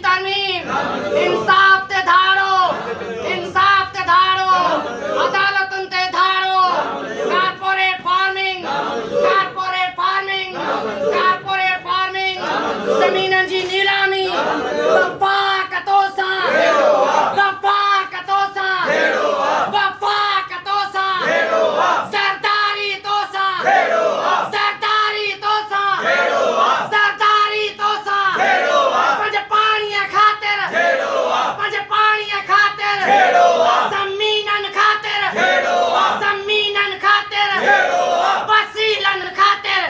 ترميم، انصاف تي ڌاڙو، انصاف تي ڌاڙو، عدالتن تي ڌاڙو، corporate farming, corporate farming, corporate farming, زمينن جي نيلامي، وفاق توسان، وفاق توسان، وفاق توسان، زرداري توسان، زرداري توسان، زرداري توسان، پنهنجي پاڻيء خاطر، پنهنجي پاڻيء خاطر، زمينن خاطر، زمينن خاطر، وسيلن خاطر،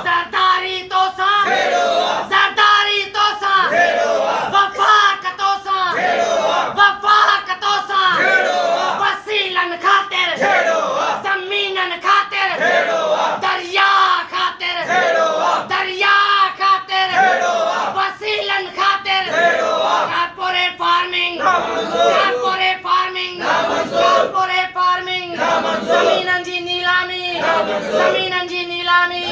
زرداري توسان، زرداري توسان، وفاق توسان، وفاق توسان، وسيلن خاطر، زمينن خاطر، درياء خاطر، درياء خاطر، وسيلن خاطر، corporate farming, corporate farming, corporate farming, زمينن جي نيلامي، زمينن جي نيلامي،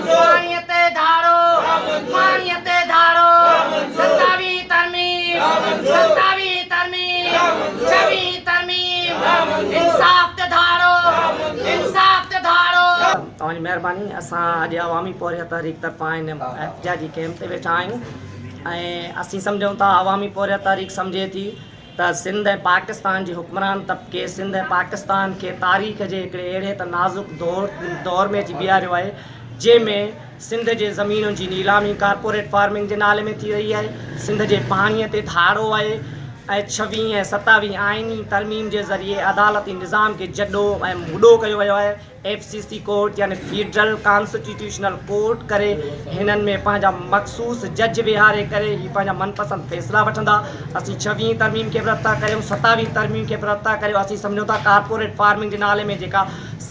پاڻيء تي ڌاڙو، پاڻيء تي ڌاڙو، ستاويهين ترميم، ستاويهين ترميم، ڇويهين ترميم، انصاف تي ڌاڙو، انصاف تي ڌاڙو. توهان جي مهرباني اسان اڄ عوامي پورهيت تحريڪ طرفان هن احتجاجي ڪئمپ تي ويٺا آهيون ۽ اسين سمجهون ٿا عوامي پورهيت تحريڪ سمجهي ٿي ته سنڌ ۽ پاڪستان جي حڪمران طبقي سنڌ ۽ پاڪستان کي تاريخ جي هڪڙي اهڙي ته نازڪ دور دور ۾ اچي بيهاريو آهي جنهن ۾ سنڌ جي زمينن جي نيلامي ڪارپوريٽ فارمنگ جي نالي ۾ ٿي رهي آهي سنڌ جي پاڻي تي ڌاڙو آهي ۽ ڇويهين ۽ ستاويهين آئيني ترميم جي ذريعي عدالتي نظام کي جڏو ۽ مڏو ڪيو ويو آهي. ايف سي سي ڪورٽ يعني فيڊرل ڪانسٽيٽيوشنل ڪورٽ ڪري هنن ۾ پنهنجا مخصوص جج ويهاري ڪري هي پنهنجا من پسند فيصلا وٺندا. اسين ڇويهين ترميم کي به رد ٿا ڪريون ستاويهين ترميم کي به رد ٿا ڪريون اسين سمجهون ٿا ڪارپوريٽ فارمنگ جي نالي ۾ جيڪا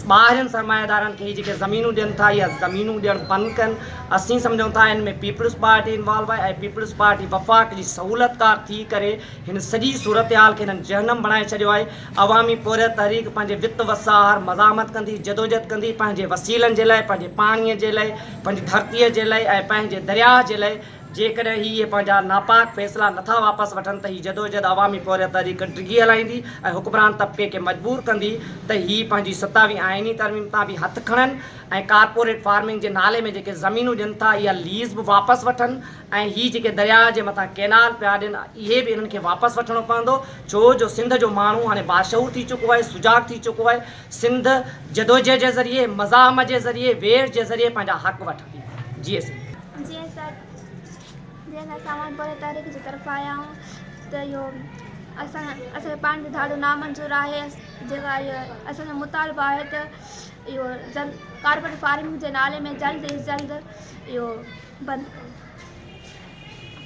ٻاهرين سرمائيدارن کي هي جيڪي زمينون ڏين ٿا اها زمينون ڏيڻ بند ڪن اسين سمجهون ٿا ان ۾ پيپلز پارٽي انوالو آهي ۽ پيپلز پارٽي وفاق جي سهولتڪار ٿي ڪري هن سڄي صورتحال کي هنن جهنم بڻائي ڇڏيو آهي. عوامي پورهيت تحريڪ پنهنجي وت وس آهر مزاحمت ڪندي، جدوجهد ڪندي، پنهنجي وسيلن جي لئه، پنهنجي پاڻيء جي لئه، پنهنجي ڌرتيء جي لئه ۽ پنهنجي درياهه جي لئه جيڪڏهن هي اهي پنهنجا ناپاڪ فيصلا نٿا واپس وٺن ته هي جدوجهد عوامي پورهيت تحريڪ ڊگهي هلائيندي ۽ حڪمران طبقي کي مجبور ڪندي ته هي پنهنجي ستاويهين آئيني ترميم تان به هٿ کڻن ۽ ڪارپوريٽ فارمنگ جي نالي ۾ جيڪي زمينون ڏين ٿا اها ليز به واپس وٺن ۽ هي جيڪي درياهه جي مٿان ڪئنال پيا ڏين اهي به انهن کي واپس وٺڻو پوندو ڇو جو سنڌ جو ماڻهو هاڻي باشعور ٿي چڪو آهي سجاڳ ٿي چڪو آهي سنڌ جدوجهد جي ذريعي مزاحمت جي ذريعي ويڙهه جي ذريعي پنهنجا حق وٺندي جيئي سنڌ. جيئن سر جيئن اسان عوام پورهيت تحريڪ جي طرف آيا آهيون ته اهو اسان اسان کي پاڻي جو ڌاڙو نامنظور آهي جيڪا اهو اسان جو مطالبو آهي ته اهو ڪارپوريٽ فارمنگ جي نالي ۾ جلد از جلد اهو بند ڪيو.